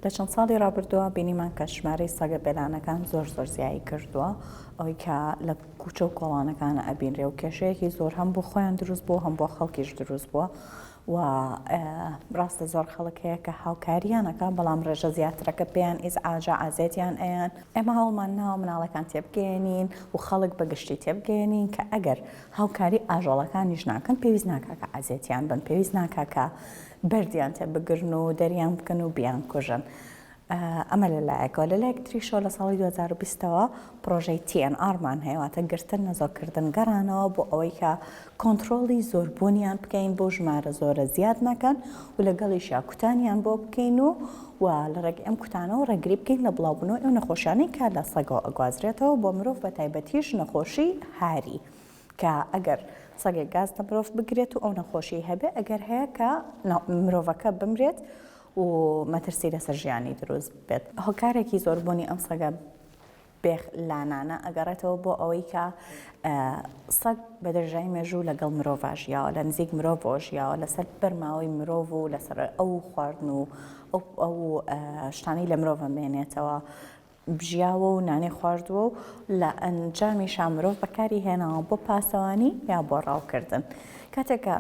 لە چەند ساڵی ڕابردووە بینیمان کە ژمارەی سەگە بێلانەکان زۆر زۆر زیایی کردووە، ئەوەی کە لە کوچە و کۆڵانەکانە ئەبینرێ و کێشەیەکی زۆر هەم بۆ خۆیان دروست بووە هەم بۆ خەڵکیش دروست بووە و ڕاستە زۆر خەڵک هەیە کە هاوکاریان ئەکا بەڵام ڕێژە زیاترەکە پێیان ئیزعاجە عەزێتیان ئەیان. ئێمە هەوڵمان ناوە مناڵەکان تێبگەیەنین و خەڵک بە گشتی تێبگەیەنین کە ئەگەر هاوکاری ئاژەڵەکانیش ناکەن پێویست ناکا کە عەزێتیان بن پێویست ناکا کە بەردیان تێ بگرن و دەریان بکەن و بیانکوژن. ئەمە لە لایەکەوە، لە لایەک تریشەوە لە ساڵی 2020 ەوە پڕۆژەی TNR مان هەیە، واتە گرتن، نەزۆککردن، گەڕانەوە بۆ ئەوەی کە کۆنتڕۆڵی زۆربوونیان بکەین بۆ ژمارە زۆرە زیاد نەکەن و لەگەڵیشیا کوتانیان بۆ بکەین و و لە ڕێگەی ئەم کوتانەوە ڕێگری بکەین لە بڵاوبوونەوەی ئەو نەخۆشیانەی کە لە سەگەوە ئەگوازرێتەوە بۆ مرۆڤ بە تایبەتیش نەخۆشی هاری کە ئەگەر سەگێک گاز لە مرۆڤ بگرێت و ئەو نەخۆشیەی هەبێ ئەگەر هەیە کە مرۆڤەکە بمرێت و مەترسی لەسەر ژیانی دروست بێت. هۆکارێکی زۆربوونی ئەم سەگە بێ لانانە ئەگەڕێتەوە بۆ ئەوەی کە سەگ بە درێژایی مێژوو لەگەڵ مرۆڤا ژیاوە، لە نزیک مرۆڤەوە ژیاوە، لەسەر بەرماوەی مرۆڤ و لەسەر ئەو خواردن و ئەو شتانەی لە مرۆڤ ئەمێنێتەوە ژیاوە و نانی خواردووە و لە ئەنجامیشا مرۆڤ بەکاری هێناوە بۆ پاسەوانی یا بۆ ڕاوکردن. کاتێک کە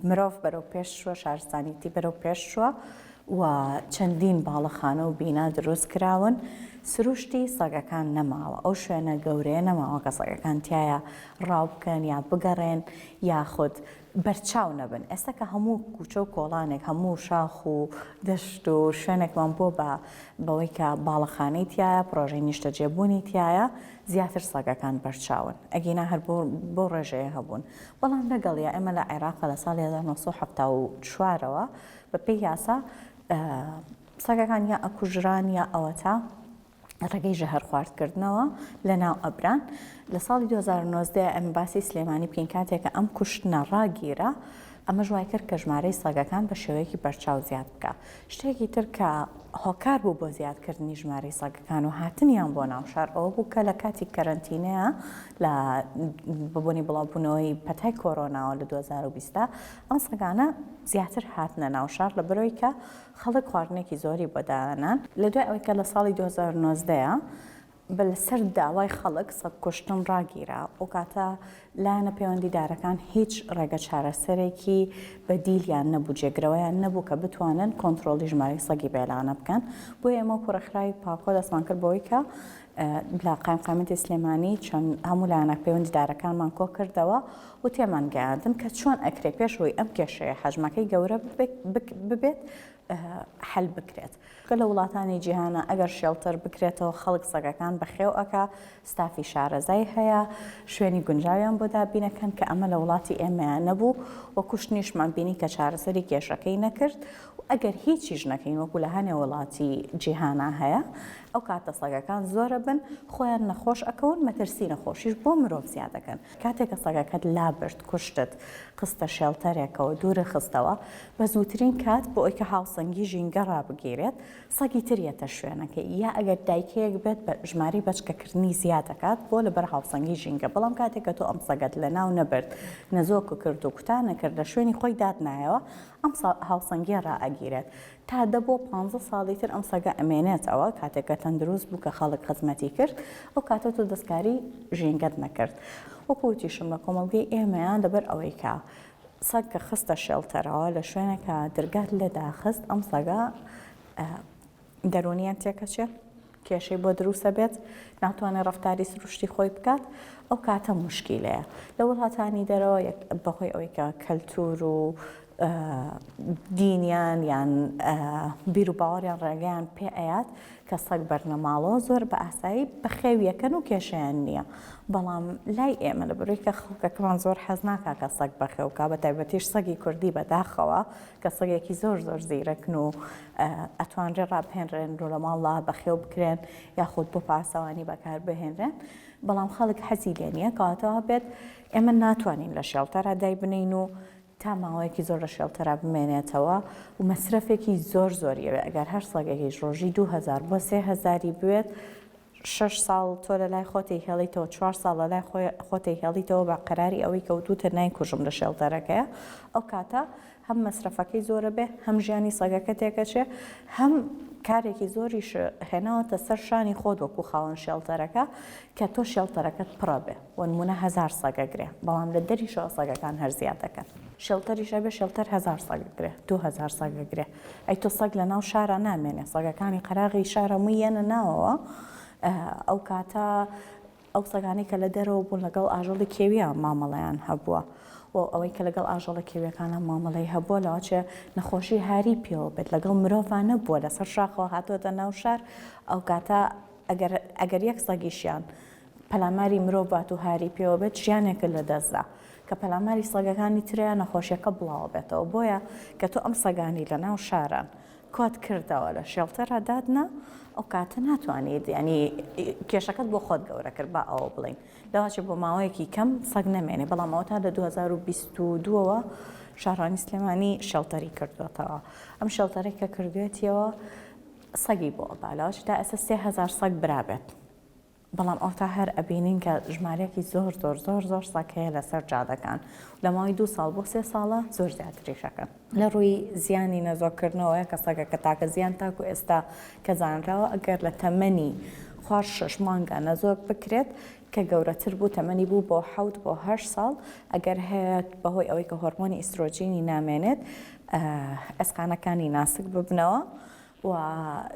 مرۆڤ بەرەو پێش چووە، شارستانیتی بەرەو پێش چووە و چەندین باڵەخانە و بینا دروست کراون، سروشتی سەگەکان نەماوە، ئەو شوێنە گەورەیە نەماوە کە سەگەکان تیایا ڕاو بکەن یا بگەڕێن یاخود بەرچاو نەبن. ئێستا کە هەموو کوچە و کۆڵانێک، هەموو شاخ و دەشت و شوێنێکمان بووە بە بەوەی کە باڵەخانەی تیایە، پڕۆژەی نیشتەجێبوونی تیایە، زیاتر سەگەکان بەرچاون. ئەگینا هەر بەو ڕێژەیە هەبوون. بەڵام لەگەڵیا ئێمە لە عێراق لە ساڵی 1974 ەوە بەپێی یاسا سەگەکان یا ئەکوژران یا ئەوەتا ڕێگەی ژەهرخواردکردنەوە لەناو ئەبران. لە ساڵی 2019 ئێمە باسی سلێمانی بکەین کاتێک کە ئەم کوشتنە ڕاگیرا ئەمەش وای کرد کە ژمارەی سەگەکان بە شێوەیەکی بەرچاو زیاد بکا. شتێکی تر کە هۆکار بوو بۆ زیادکردنی ژمارەی سەگەکان و هاتنیان بۆ ناو شار ئەوە بوو کە لە کاتی کەرەنتینەیە لە بەبۆنی بڵاوبوونەوەی پەتای کۆرۆناوە لە 2020 ئەم سەگانە زیاتر هاتنە ناو شار لە بەرەوەی کە خەڵک خواردنێکی زۆری بۆ دانان. لە دوای ئەوەی کە لە ساڵی 2019 بە لەسەر داوای خەڵک سەگ کوشتن ڕاگیرا، ئەو کاتە لایەنە پەیوەندیدارەکان هیچ ڕێگە چارەسەرێکی بەدیلیان نەبوو، جێگرەوەیان نەبوو کە بتوانن کۆنترۆڵی ژمارەی سەگی بێلانە بکەن، بۆیە ئێمە وەکو ڕێکخراوی پاکۆ دەستمان کرد بەوەی کە لە قایمقامیەتی سلێمانی چەند هەموو لایەنە پەیوەندیدارەکانمان کۆکردەوە و تێمان گەیاندن کە چۆن ئەکرێ پێش ئەوەی ئەم کێشەیە حەجمەکەی گەورە ببێت حەل بکرێت. کە لە وڵاتانی جیهانا ئەگەر shelter بکرێتەوە خەڵک سەگەکان بەخێو ئەکا، ستافی شارەزای هەیە، شوێنی گونجاویان بۆ دابینەکەن کە ئەمە لە وڵاتی ئێمەیا نەبوو و کوشتنیشمان بینی کە چارەسەری کێشەکەی نەکرد و ئەگەر هیچیش نەکەین وەکو لە هەنێ وڵاتی جیهانا هەیە ئەو کاتە سەگەکان زۆرەبن خۆیان نەخۆش ئەکەون مەترسی نەخۆشیش بۆ مرۆڤ زیادەکەن. کاتێک کە سەگەکەت لابرد، کوشتت، خستە shelter ێکەوە، دوورت خستەوە، بە زووترین کات بۆ ئەوەی کە هاوسەنگی ژینگە ڕابگیرێت، سەگی تر یەتە شوێنەکەی، یا ئەگەر دایکەیەک بێت بە ژمارەی بەچکەکردنی زیاد دەکات بۆ لەبەر هاوسەنگی ژینگە، بەڵام کاتێک کە تۆ ئەم سەگەت لەناو نەبرد، نەزۆک کرد و کوتا نەکرد، لە شوێنی خۆی داتنایەوە، ئەم هاوسەنگیە ڕائەگیرێت. تا دە بۆ پانزە ساڵی تر ئەم سەگە ئەمێنێتەوە، کاتێک کە تەندروست بوو کە خەڵک خزمەتی کرد، ئەو کاتە تۆ دەستکاری ژینگەت نەکرد. وەکو وتیشم لە کۆمەڵگەی ئێمەیا لەبەر ئەوەی کە سەگ کە خستە shelter ەوە لە شوێنێکا درگات لێ داخست ئەم سەگە دەروونیان تێکەچێ، کێشەی بۆ دروست ئەبێت، ناتوانێت ڕەفتاری سروشتی خۆی بکات، ئەو کاتە موشکیلەیە. لە وڵاتانی دەرەوە بەهۆی ئەوەی کە کەلتور و دینیان یان بیر و باوەڕیان ڕێگەیان پێ ئەیات کە سەگ بەرنە ماڵەوە زۆر بە ئاسایی بەخێویەکەن و کێشەیان نییە. بەڵام لای ئێمە لە بەرەی کە خەڵکەکەمان زۆر حەز ناکا کە سەگ بەخێو کا بە تایبەتیش سەگی کوردی بەداخەوە کە سەگێکی زۆر زۆر زیرەکن و ئەتوانرێ ڕابهێنرێن و لە ماڵدا بەخێو بکرێن یاخود بۆ پاسەوانی بەکار بهێنرێن بەڵام خەڵک حەزی لێ نییە کەواتە بێت ئێمە ناتوانین لە shelter ا دایبنین و تا ماوەیەکی زۆر لە shelter ا بمێنێتەوە و مەسرەفێکی زۆر زۆریەوێ ئەگەر هەر سەگێکیش ڕۆژی 2000 بۆ 3000 بوێت شەش ساڵ تۆ لە لای خۆتی هێڵیتەوە چوار ساڵ لە لای خۆتی هێڵیتەوە بە قەراری ئەوەی کە وتوتە نایکوژم لە shelter ەکەیە ئەو کاتە هەم مەسرەفەکەی زۆرە بێ هەم ژیانی سەگەکە تێکەچێ هەم. کارێکی زۆریش هێناوەتە سەر شانی خۆت وەکو خاوەن shelter ەکە کە تۆ shelter ەکەت پڕە بێ بۆ نمونە هەزار سەگ ئەگرێ بەڵام لە دەریشەوە سەگەکان هەر زیاد دەکەن shelter یش ئەبێ shelter هەزار سەگ ئەگرێ 2000 سەگ ئەگرێ ئەی تۆ سەگ لە ناو شارا نامێنێ سەگەکانی قەراغی شار هەمووی یەنە ناوەوە ئەو کاتە ئەو سەگانەی کە لە دەرەوە بوون لەگەڵ ئاژەڵی کێوییان مامەڵەیان هەبووە و ئەوەی کە لەگەڵ ئاژەڵە کێوییەکانا مامەڵەی هەبووە لەوەچێ نەخۆشی هاری پێوە بێت لەگەڵ مرۆڤا نەبووە لەسەر شاخەوە هاتووەتە ناو شار ئەو کاتە ئەگەر ئەگەر یەک سەگیشیان پەلاماری مرۆڤ بات و هاری پێوە بێت ژیانێکت لەدەستدا کە پەلاماری سەگەکانی ترەیە نەخۆشیەکە بڵاوە بێتەوە بۆیە کە تۆ ئەم سەگانی لەناو شاران کۆت کردەوە لە shelter ا دادنا ئەو کاتە ناتوانیت ینی کێشەکەت بۆ خۆت گەورە کرد با ئەوە بڵین لەواچێ بۆ ماوەیەکی کەم سەگ نەمێنێ بەڵام ئەوە تا لە 2022ەوە شارانی سلێمانی shelter ی کردوێتەوە ئەم shelter ێک کە کردوێتیەوە سەگی بۆ ئەبا لەواچ تا ئێستا 3000 سەگ برابێت بەڵام ئەوەتا هەر ئەبینین کە ژمارەیەکی زۆر زۆر زۆر زۆر سەگ هەیە لەسەر جادەکان لە ماوەی دوو ساڵ بۆ سێ ساڵە زۆر زیاتریش ئەکەن. لە ڕووی زیانی نەزۆککردنەوەیە کە سەگەکە تاکە زیان تاکو ئێستا کە زانراوە ئەگەر لە تەمەنی خوار شەش مانگا نەزۆک بکرێت کە گەورەتر بوو تەمەنی بوو بۆ حەوت بۆ هەشت ساڵ ئەگەر هەیە بەهۆی ئەوەی کە هۆرمۆنی ئیسترۆجینی نامێنێت ئێسقانەکانی ناسک ببنەوە و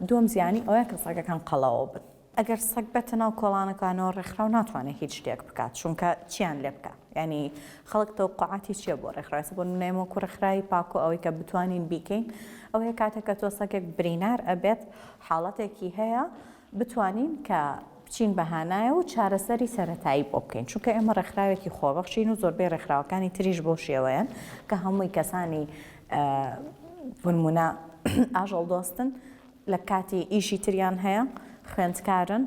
دووەم زیانی ئەوەیە کە سەگەکان قەڵەوە بن. ئەگەر سەگ بێتە ناو کۆڵانەکانەوە ڕێکخراو ناتوانێت هیچ شتێک بکات چونکە چیان لێ بکە ینی خەڵک تەوقعاتی چییە بۆ ڕێکخراوی بۆ نمونە ئێمە وەکو ڕێکخراوی پاکۆ ئەوەی کە بتوانین بیکەین ئەوەیە کاتێک کە تۆ سەگێک برینار ئەبێت حاڵەتێکی هەیە بتوانین کە بچین بە هانایە و چارەسەری سەتایی بۆ بکەین چونکە ئێمە ڕێکخراوێکی خۆبەخشین و زۆربەی ڕێکخراوەکانی تریش بۆ شێوەیەن کە هەمووی کەسانی بنمونە ئاژەڵ دۆستن لە کاتی ئیشی تریان هەیە، خوێندکارن،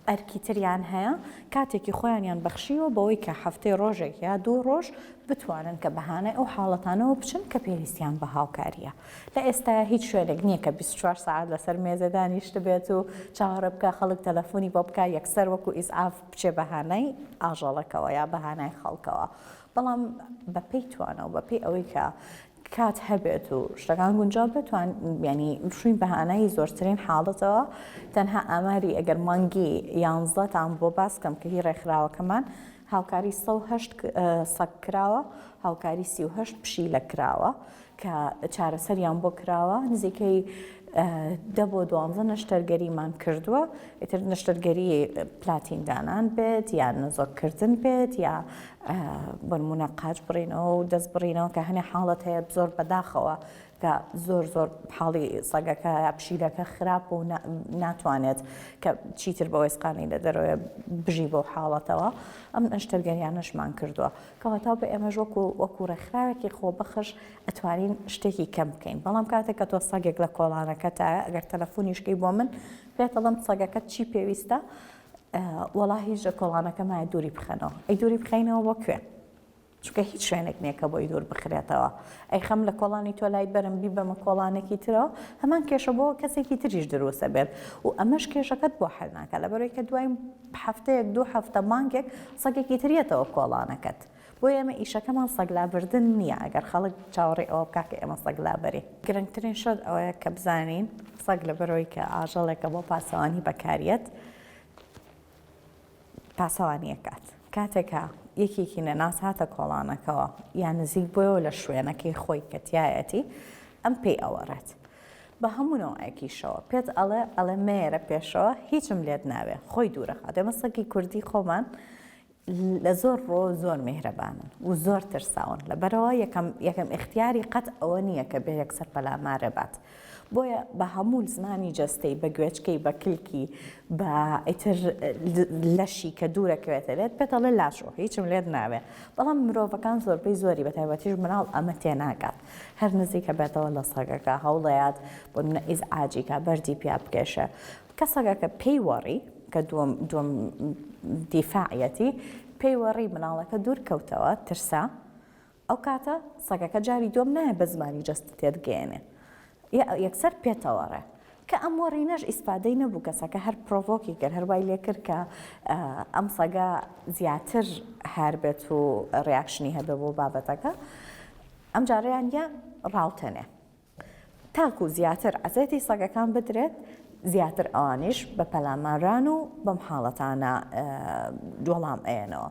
ئەرکی تریان هەیە، کاتێکی خۆیانیان بەخشیوە بەوەی کە هەفتەی ڕۆژێک یا دوو ڕۆژ بتوانن کە بە هانای ئەو حاڵەتانەوە بچن کە پێویستیان بە هاوکارییە. لە ئێستایا هیچ شوێنێک نییە کە 24 سەعات لەسەر مێزێ دانیشتبێت و چاوەڕێ بکا خەڵک تەلەفۆنی بۆ بکا یەکسەر وەکو ئیسعاف بچێ بە هانای ئاژەڵەکەوە یا بە هانای خەڵکەوە. بەڵام بەپێی توانا و بەپێی ئەوەی کە کات هەبێت و شتەکان گونجاو بێت توان ینی چوین بە هانایی زۆرترین حاڵەتەوە تەنها ئاماری ئەگەر مانگی یانزەتان بۆ باس کەم کە هی ڕێکخراوەکەمان هاوکاری 108 سەگ کراوە هاوکاری 38 پشیلە کراوە کە چارەسەریان بۆ کراوە نزیکەی دە بۆ دوانزە نەشتەرگەریمان کردووە ئیتر نەشتەرگەری پلاتین دانان بێت یان نەزۆککردن بێت یا بۆ نموونە قاچ بڕینەوە و دەست بڕینەوە کە هەنێ حاڵەت هەیە زۆر بەداخەوە کە زۆر زۆر حاڵی سەگەکە یا پشیلەکە خراپ و ناتوانێت کە چیتر بە وێسقانی لە دەرەوەی بژی بەو حاڵەتەوە ئەم نەشتەرگەریانەشمان کردووە کەواتە بە ئێمەش وەکو وەکو ڕێکخراوێکی خۆبەخش ئەتوانین شتێکی کەم بکەین بەڵام کاتێک کە تۆ سەگێک لە کۆڵانەکەتایە ئەگەر تەلەفۆنیشکەی بۆ من پێت ئەڵێم سەگەکەت چی پێویستە وەڵا هیچ لە کۆڵانەکەمایە دووری بخەنەوە ئەی دووری بخەینەوە بۆ کوێ چونکە هیچ شوێنێک نییە کە بۆی دوور بخرێتەوە ئەی خەم لە کۆڵانی تۆ لای بەرم بیبەمە کۆڵانێکی ترەوە هەمان کێشە بۆ کەسێکی تریش دروستە بێت و ئەمەش کێشەکەت بۆ حل ناکە لەبەرەوەی کە دوای هەفتەیەک دوو هەفتە مانگێک سەگێکی تر یەتەوە کۆڵانەکەت بۆیە ئێمە ئیشەکەمان سەگ لابردن نییە ئەگەر خەڵک چاوەڕێی ئەوە بکا کە ئێمە سەگ لابەرین. گرنگترین شت ئەوەیە کە بزانین سەگ لەبەرئەوەی کە ئاژەڵێکە بۆ پاسەوانی بەکاریەت پاسەوانی ئەکات کاتێک کە یەکێکی نەناس هاتە کۆڵانەکەوە یان نزیک بۆیەوە لە شوێنەکەی خۆی کە تایەتی ئەم پێی ئەوەڕێت بە هەموو نەوعێکیشەوە پێت ئەڵێ ئەڵێ مەیەرە پێشەوە هیچم لێت ناوێ خۆی دوورەخات ئێمە سەگی کوردی خۆمان لە زۆر ڕۆ زۆر میهرەبانن و زۆر ترساون لەبەرئەوە یەکەم یەکەم ئیختیاری قەت ئەوە نییە کە بێ یەکسەر پەلامارە بات بۆیە بە هەموو زمانی جەستەی بە گوێچکەی بە کلکی بە ئیتر لەشی کە دوورەکەوێتە لێت پێت ئەڵێ لاشۆ هیچم لێت ناوێ بەڵام مرۆڤەکان زۆربەی زۆری بە تایبەتیش مناڵ ئەمە تێناگات هەر نزیکە بێتەوە لە سەگەکە هەوڵەیات بۆ نمونە ئیزعاجیکە بەردی پیا بکێشێ کە سەگەکە پێی وەڕی کە دووەم دووەم دیفاعیەتی پێی وەڕی مناڵەکە دوور کەوتەوە ترسا ئەو کاتە سەگەکە جاری دووەم نایە بە زمانی جەستە تێدگەیەنێ یەکسەر پێتەوەڕێ کە ئەم وەڕینەش ئیسفادەی نەبوو کەسەکە هەر provoke ی کرد هەر وای لێ کرد کە ئەم سەگە زیاتر هار بێت و reaction ی هەبێ بۆ بابەتەکە ئەم جارەیان یا ڕاوتەنێ. تاکو زیاتر عەزێتی سەگەکان بدرێت زیاتر ئەوانیش بە پەلاماران و بەم حاڵەتانە وەڵام ئەیەنەوە.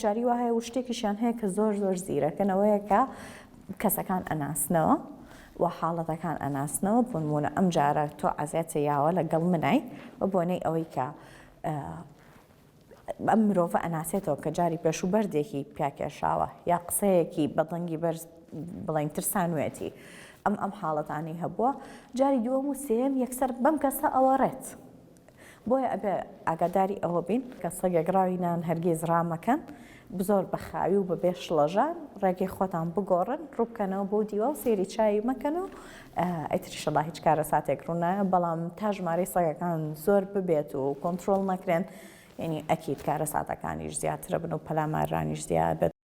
جاری وا هەیە و شتێکیشیان هەیە کە زۆر زۆر زیرەکن ئەوەیە کە کەسەکان ئەناسنەوە و حاڵەتەکان ئەناسنەوە بۆ نموونە ئەم جارە تۆ عەزێتە یاوە لەگەڵ منای بە بۆنەی ئەوەی کە ئەم مرۆڤە ئەناسێتەوە کە جاری پێشوو بەردێکی پیاکێشاوە یا قسەیەکی بە دەنگی بەرز بڵێن ترسانوێتی ئەم ئەم حاڵەتانی هەبووە جاری دووەم و سێیەم یەکسەر بەم کەسە ئەوەڕێت بۆیە ئەبێ ئاگاداری ئەوە بین کە سەگێک ڕاوی نان هەرگیز ڕامەکەن زۆر بە خاوی و بەبێ شڵەژان ڕێگەی خۆتان بگۆڕن ڕووبکەنەوە بۆ دیوا و سەیری چاوی مەکەن و ئیتر ئیشەڵا هیچ کارەساتێک ڕوونایە بەڵام تا ژمارەی سەگەکان زۆر ببێت و کۆنترۆڵ نەکرێن یعنی ئەکید کارەساتەکانیش زیاترە بن و پەلامارانیش زیاد بێت.